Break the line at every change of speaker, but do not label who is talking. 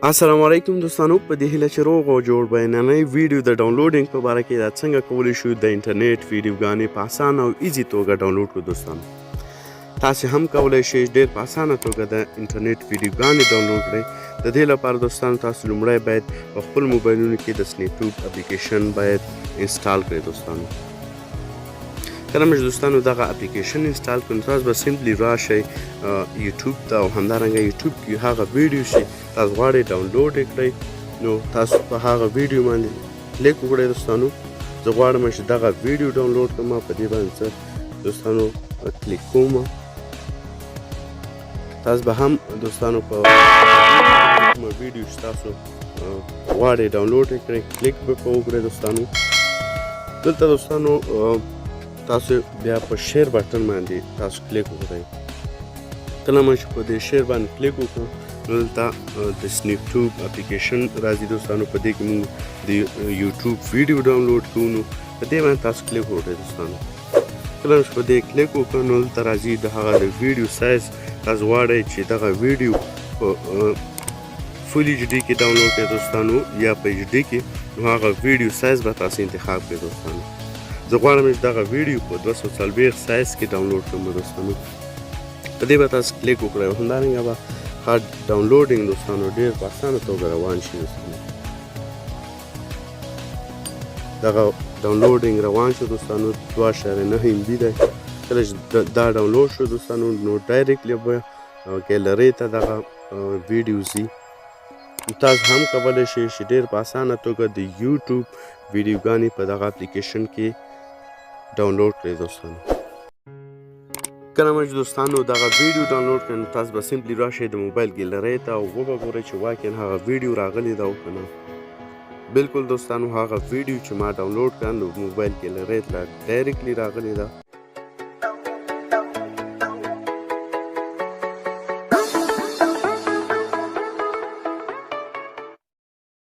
السلام علیکم دوستانو، په دې هیله چې روغ او جوړ به. ننۍ ویډیو د downloading په باره کې دا څنګه کولی شو د انټرنیټ ویډیوګانې په اسانه او easy توګه ډاونلوډ کړو. دوستانو، تاسو هم کولی شئ ډېر په اسانه توګه د انټرنیټ ویډیوګانې ډاونلوډ کړئ. د دې لپاره دوستانو، تاسو لومړی باید په خپل موبایلونو کې د سنیپټوب اپلیکیشن باید install کړئ. دوستانو، کله مې دوستانو دغه اپلیکیشن install کړو، تاسو به simply راشئ یوټیوب ته او همدارنګه یوټیوب کې هغه ویډیو چې تاسو غواړئ ډاونلوډ یې کړئ، نو تاسو په هغه ویډیو باندې کلیک وکړئ. دوستانو، زه غواړم چې دغه ویډیو ډاونلوډ کړم، په دې باندې زه دوستانو کلیک کوم. تاسو به هم دوستانو په کومه ویډیو چې تاسو غواړئ ډاونلوډ یې کړئ، کلیک به په وکړئ. دوستانو، دلته دوستانو تاسو بیا په share button باندې تاسو کلیک وکړئ. کله ما چې په دې share باندې کلیک وکړو، نو دلته د سنیپټوب اپلیکیشن راځي. دوستانو، په دې کې موږ د یوټیوب ویډیو ډاونلوډ کوو، نو په دې باندې تاسو کلیک وکړئ. دوستانو، کله چې په دې کلیک وکړو، نو دلته راځي د هغه د ویډیو سایز. تاسو غواړئ چې دغه ویډیو په full HD کې ډاونلوډ کړئ دوستانو یا په HD کې، نو هغه ویډیو سایز به تاسو انتخاب کړئ. دوستانو، زه غواړم چې دغه ویډیو په 240 سایز کې ډاونلوډ کړم. دوستانو، په دې به تاسو کلیک وکړئ او همدارنګه به هر downloading دوستانو ډیر په اسانه توګه روان شي. دوستانو، دغه downloading روان شو. دوستانو، 2.9 MB دی. کله چې دا ډاونلوډ شو دوستانو، نو directly به ګیلری ته دغه ویډیو ځي. تاسو هم کولی شئ چې ډیر په اسانه توګه د یوټیوب ویډیوګانې په دغه اپلیکیشن کې ډاونلوډ کړئ. دوستانو، کله مې چې دوستانو دغه ویډیو ډاونلوډ کړئ، نو تاسو به simply راشئ د موبایل ګیلری ته او وبه ګورئ چې واقعا هغه ویډیو راغلې ده او که نه. بالکل دوستانو، هغه ویډیو چې ما ډاونلوډ کړه، نو موبایل ګیلری ته directly راغلې ده.